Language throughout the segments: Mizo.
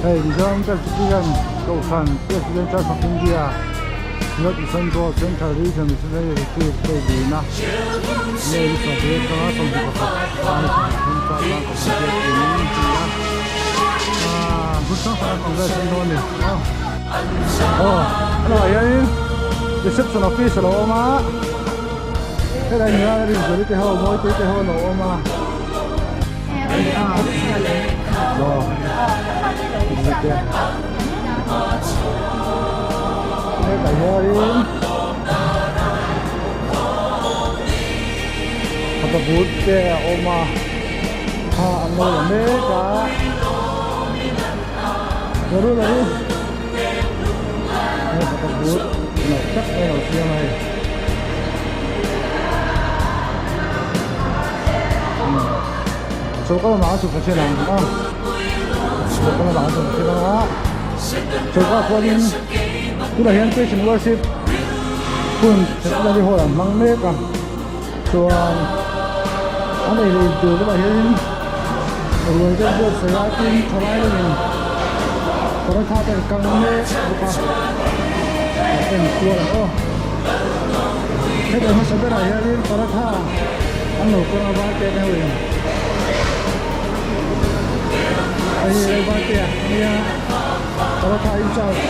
Hei Mizoram Presbyterian Kohhran President Church of India North Eastern Board Central Region Missionary Retreat hei dina May ni 20 atanga 21 atan thum chah tan Kohhran biak in an ti a ah hmun hrang hrang an congress an dawn a ni aw aw helaiah hianin reception office a lo awm a helai nula Rinzuali te ho Mawitei te ho an lo awm a. Hetah hianin fapa but te a awm a thla an lo la mek a la ru la ru hei fapa but nalh tak mai a lo siam a hei. Choka lamah a chhuk thla thin ang a choka lamah a chhuk thla thin ang a choka chuanin tunah hian Christian worship hun Centenary Hall an hmang mek a chuan an ei leh in tur lamah hianin ruai te an buatsaih a tin thalai lamin paratha te an kang mek bawk a en kual ang aw. Heta hmasa berah hianin paratha an lo kawng a varte te ho in hei hi rei varte a nia paratha in charge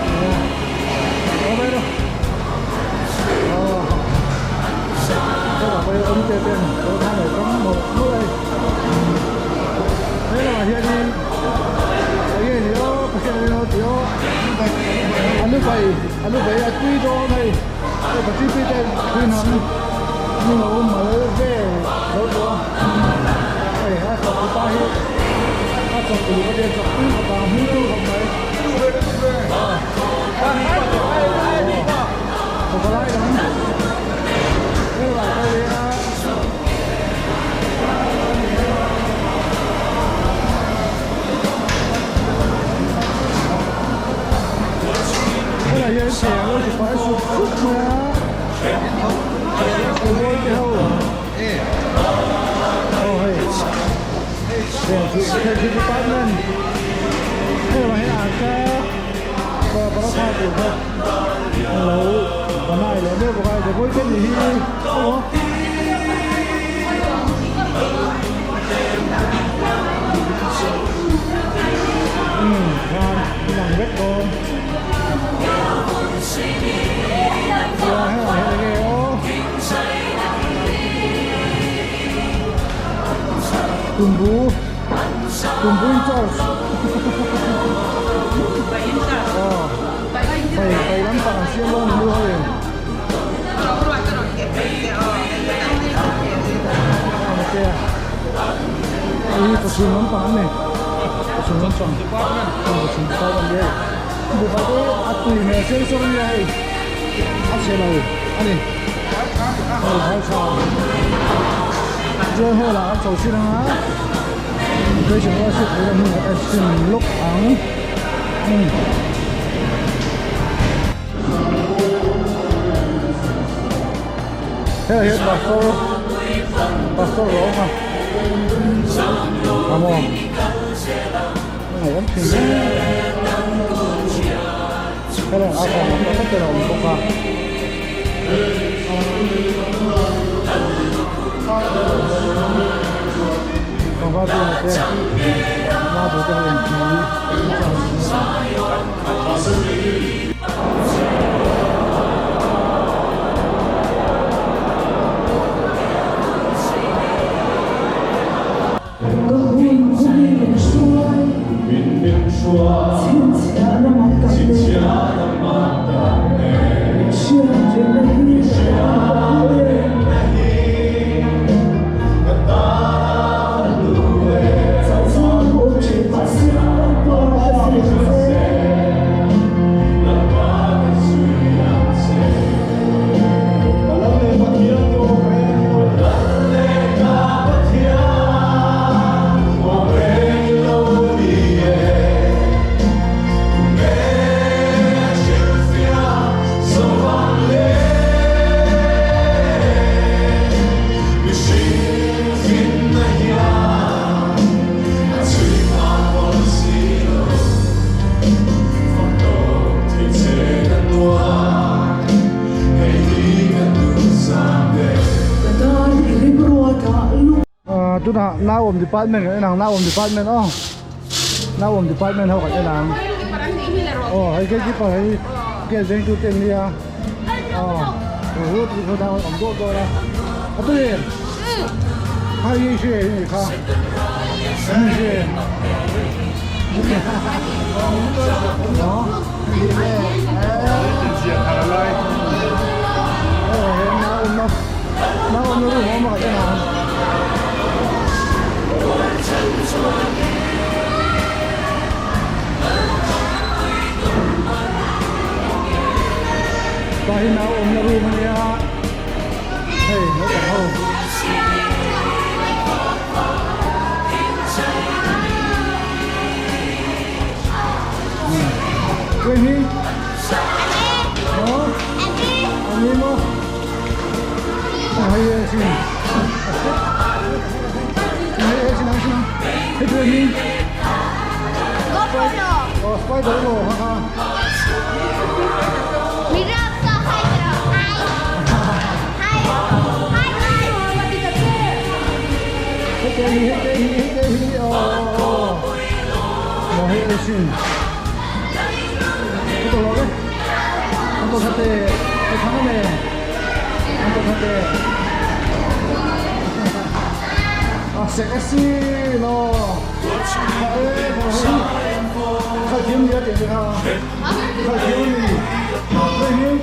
nia aw mai rawh aw hetah pawh hian awm te ten paratha an lo kang mawlh mawlh a hei lamah hianin enge ni aw ka hriat ang emaw tih aw alu bai. A lu bai a tui dawn hei hei ka chipi te tui hnam ni lo mal ve lo tawh a hei a chawp pa hi a chawp uluk a tia chawp tui khawp ang hming tui khawp mai aw palai dang hei lah kal leh a. Helai hian chheng lo ti fai sup sup mai a kawbawi te ho aw hei chheng chu chheng chu department hei lamah hian aata paratha tur kha an lo banai leh mek bawk a kawbawi te nih hi aw. Umm khan a lang vek dawn chuan helaiah hian enge aw tumbu tumbu in charge aw hei pai lampang an siam dawn a ni nu ho in. Hei hi chawchhun lampang an ni chawchhun lampang chawchhun department nia hei buhfai te a tui hmel chiang sawn ania hei a chhe lo a ni hei phai tha chuan hall ah an chho chin anga question worship tuna hmun ah en chhin lawk ang. Hei hian pastor pastor a awm a a maw a awm thin hle helai a vang ang tak tak a awm bawk a. Pangpar bulah te marble te ho in hi. Tunah Nauawm department kan en ang Nauawm department aw Nauawm department ho kan en ang aw hei gatekeeper hei gate vengtu te an nia aw hu tih khaw dang awm dawt dawt a a tui em kha hi hre hi ni kha an hre aw Tah hi nau awmna room a nia hei naupang ho. Quên đi. Đó. Anh đi mô. Hay xin. Hay xin xin. Hey quên đi. Oh, spider lo ha ha. Hết cái hi hết cái hi hết cái hi. Oh. Mo hey xin. Cái lo cái. Anh tôi thật cái thằng này. Anh tôi thật À, sexy nó. Khai thiếu gì tiền được không? Khai thiếu gì? Khai thiếu.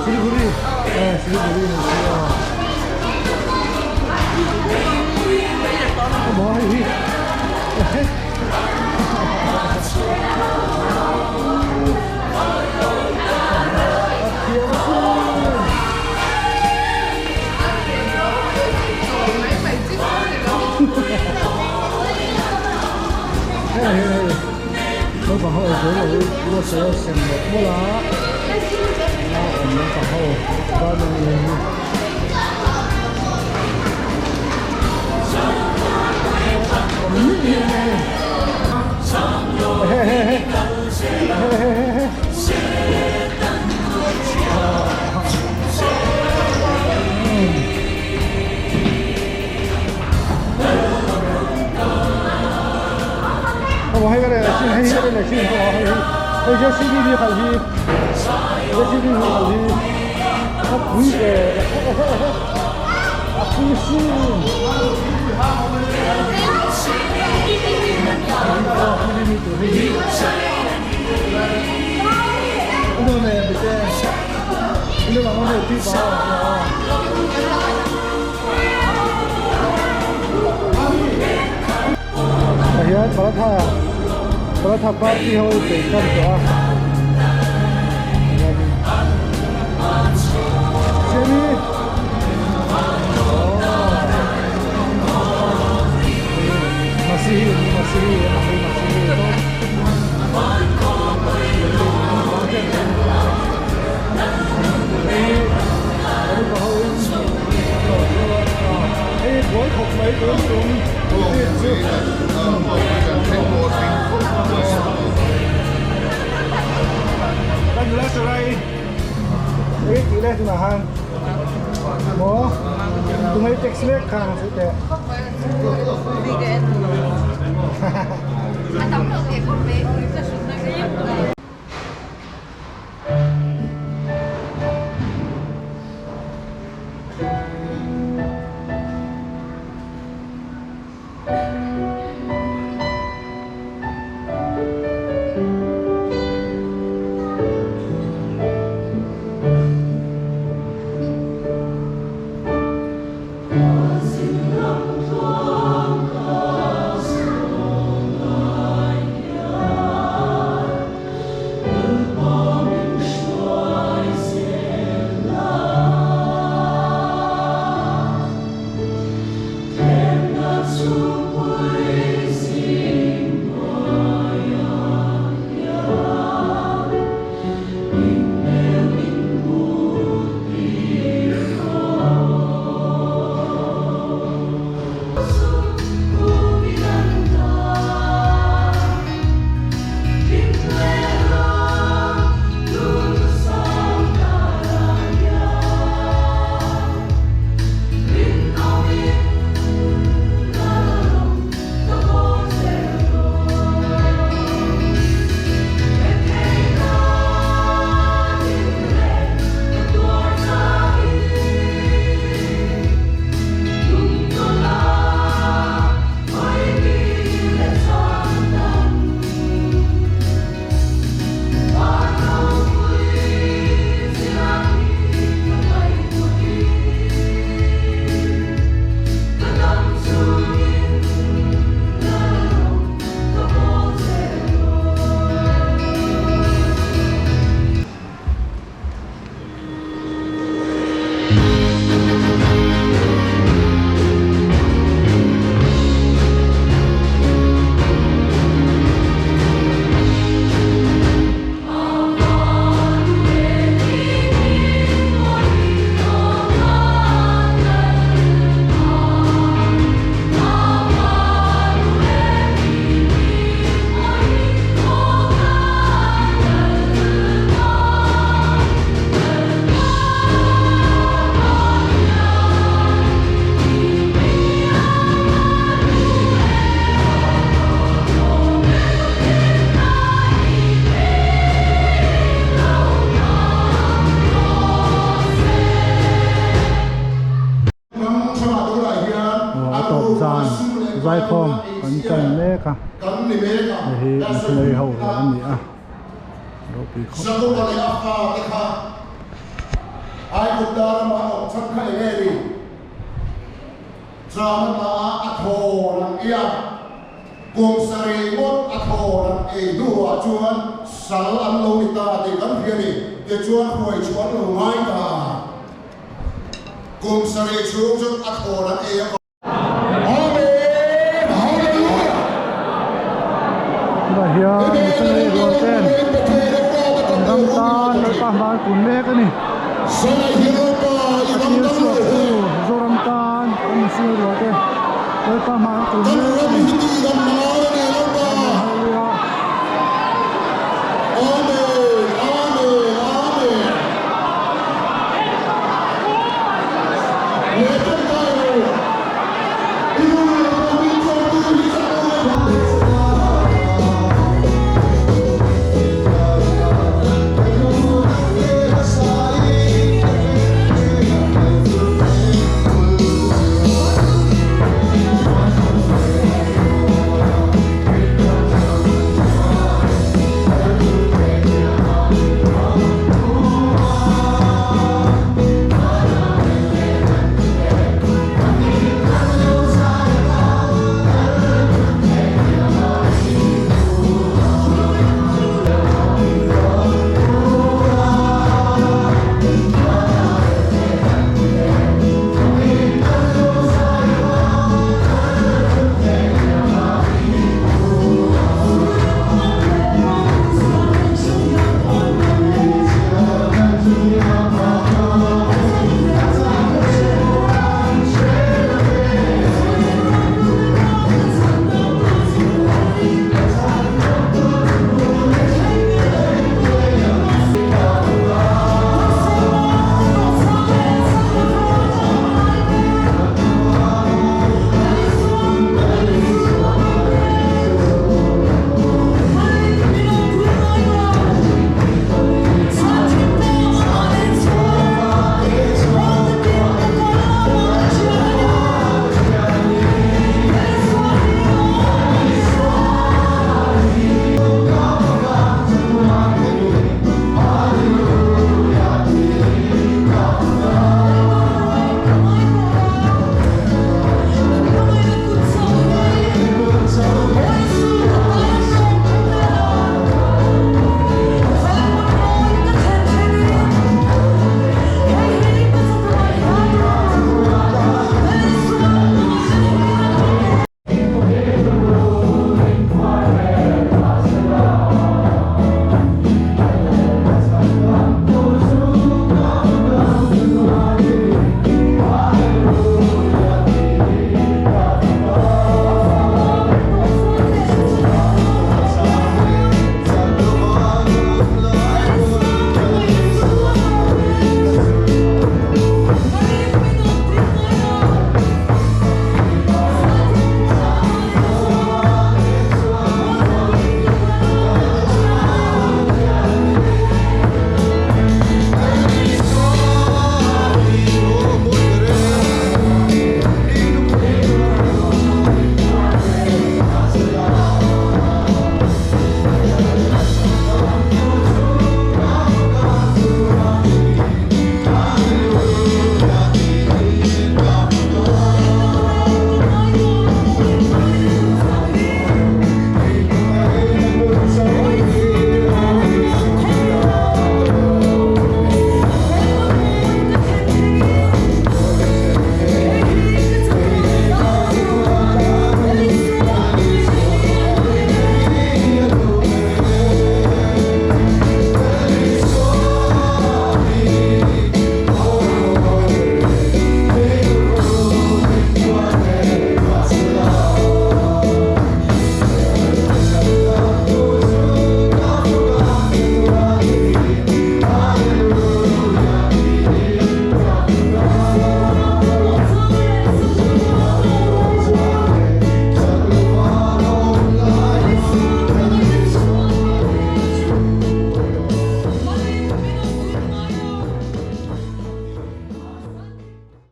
Siliguri. Eh, Siliguri ni siya. Mo hi. Hey hey. Nó bảo họ với rồi, nó sẽ xem một bữa lá. Nó bảo họ ba người. Hey hey hey. Hey hey hey hey. 我还有个来，还有个来，还有还有这 CD 的好听，这 CD 好听，它不是，啊不是。Hian paratha paratha party ho pe kan to a Semi Masihi Masihi Masihi Hei buai khawp mai tun tum chu Kan nula sarai ei tih le tunah han maw tungai text mek kha ang chu teh. Missionary ho rual an ni a, ropui khawp mai. Kum sarih ngawt a thawn an ei hnuah chuan sal an lo ni ta tih kan hria ni. Tichuan hruai chu an lo ngai ta a. Kum sarih chhung chuan a thawn an ei avang. Amen! Hallelujah! Tunah hian missionary rual ten an ram tan Lalpa hma an kun mek a ni. A tir chhuak tu Zoram tan an missionary rual te Lalpa hma an kun mek a ni.